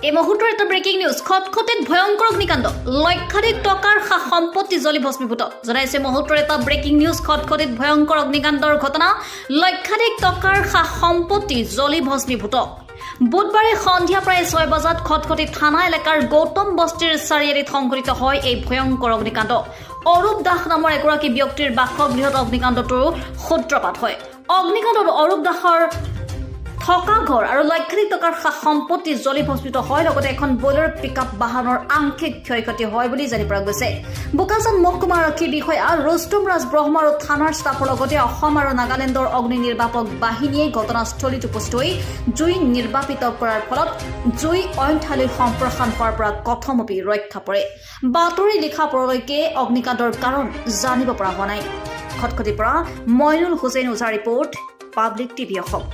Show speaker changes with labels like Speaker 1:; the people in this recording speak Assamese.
Speaker 1: এই মুহূৰ্তৰ এটা ব্ৰেকিং নিউজ। খটখটিত ভয়ংকৰ অগ্নিকাণ্ড, লক্ষাধিক টকাৰ সা সম্পত্তি জ্বলি ভস্মীভূত। জনাইছে মুহূৰ্তৰ এটা ব্ৰেকিং নিউজ। খটখটিত ভয়ংকৰ অগ্নিকাণ্ডৰ ঘটনা, লক্ষাধিক টকাৰ সা সম্পত্তি জ্বলি ভস্মীভূত। বুধবাৰে সন্ধিয়া প্ৰায় 6 বজাত খটখটি থানা এলেকাৰ গৌতম বস্তিৰ চাৰিআলিত সংঘটিত হয় এই ভয়ংকৰ অগ্নিকাণ্ড। অৰূপ দাস নামৰ এগৰাকী ব্যক্তিৰ বাসগৃহত অগ্নিকাণ্ডটোৰ সূত্ৰপাত হয়। অগ্নিকাণ্ডত অৰূপ দাসৰ থকা ঘৰ আৰু লক্ষাধিক টকাৰ সা সম্পত্তি জ্বলি ভস্মীভূত হয়। লগতে এখন বলেৰ পিক আপ বাহনৰ আংশিক ক্ষয় ক্ষতি হয় বুলি জানিব পৰা গৈছে। বোকাজান মহকুমা আৰক্ষী বিষয়া ৰুষ্টুম ৰাজ ব্ৰহ্ম আৰু থানাৰ ষ্টাফৰ লগতে অসম আৰু নাগালেণ্ডৰ অগ্নি নিৰ্বাপক বাহিনীয়ে ঘটনাস্থলীত উপস্থিত হৈ জুই নিৰ্বাপিত কৰাৰ ফলত জুই অইন ঠাইলৈ সম্প্ৰসাৰণ হোৱাৰ পৰা কথমপি ৰক্ষা পৰে। বাতৰি লিখা পৰলৈকে অগ্নিকাণ্ডৰ কাৰণ জানিব পৰা হোৱা নাই। খটখটিৰ পৰা মইনুল হুছেইন ওজাৰ ৰিপৰ্ট, পাব্লিক টিভি অসম।